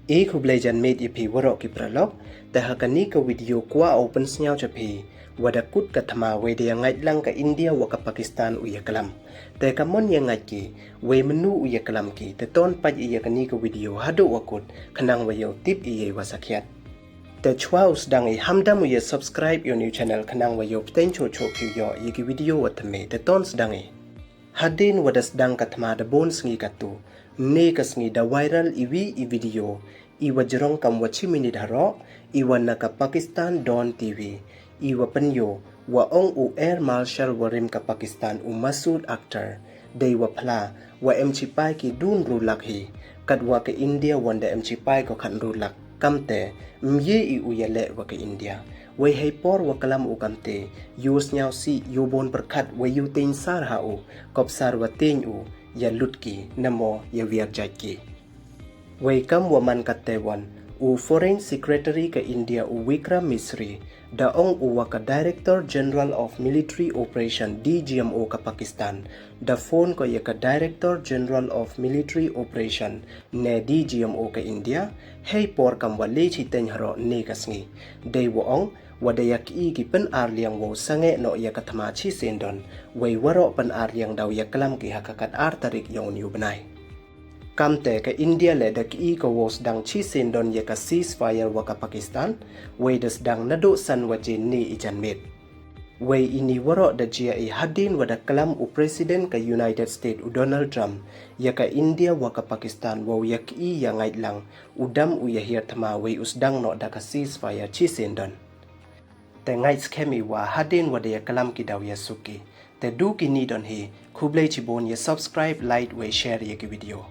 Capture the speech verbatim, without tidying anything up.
E khublei janmiet ya phi waroh ki paralok, te ha kani ka video kwah o pynsngew cha phi, wa da kut ka thma wei da ya ngait lang ka India wa ka Pakistan u ya klam. Te ka mon ya ngait ki, wei mynnu u ya klam ki, te ton pait ya kani ka video haduh wa kut, khnang wa yoh tip ya i wa sakhiat. Te chwa u sdang i hamdam u ya subscribe ya u new channel khnang wa yoh pteng choh choh phi u yoh ya ki video wa thymme, te ton sdang i. Hadien wa da sdang ka thma da bun sngi katu, ne ka sngi da viral i wi i video, i wa jrong kam wa chi minit haroh, i wa na ka Pakistan Dawn T V, i wa pynyoo, wa ong u Air Marshal warim ka Pakistan u Masood Akhtar, dei wa phla, wa em chipai ki dun ru lak hi, kat wa ka India wan da em chipai ko khan ru lak, kamte, mye i u ya leh wa ka India. Wei hei por wa klam u kamte, yoh sngew si, yoh bun pyrkhat, wei yoh teng sar ha u, kop sar wa teng u, ya lut ki, namo ya wiar jait ki. Wei kam wa man kate wan, u Foreign Secretary ka India u Vikram Misri, da ong u wa ka Director General of Military Operation, D G M O ka Pakistan, da phone ko ya ka Director General of Military Operation, ne D G M O ka India, hei por kam wa le chi teng haroh ne ka sngi. Dei wa ong, wa da ya ki ki pyn ar liang wow sangeh noh ya ka thma chi sien don, wei waroh pyn ar liang daw ya klam ki ha ka kat ar tarik yong u ni u bnai. Kamte ka India le da ki ko wow sdang chi sien don ya ka ceasefire wa ka Pakistan, wei da sdang naduh san waje ne i janmiet. Wei i ni waroh da jia i hadien wa da klam u President ka United States u Donald Trump, ya ka India wa ka Pakistan wow ya ki ya ngait lang, u dam u ya hiar thma wei u sdang noh da ka ceasefire chi sien don. Te ngait skhem i wa hadien wa da ya klam ki daw ya suk ki. Te du ki ni don hi, khublei chibun ya subscribe, like, wei share ya ki video.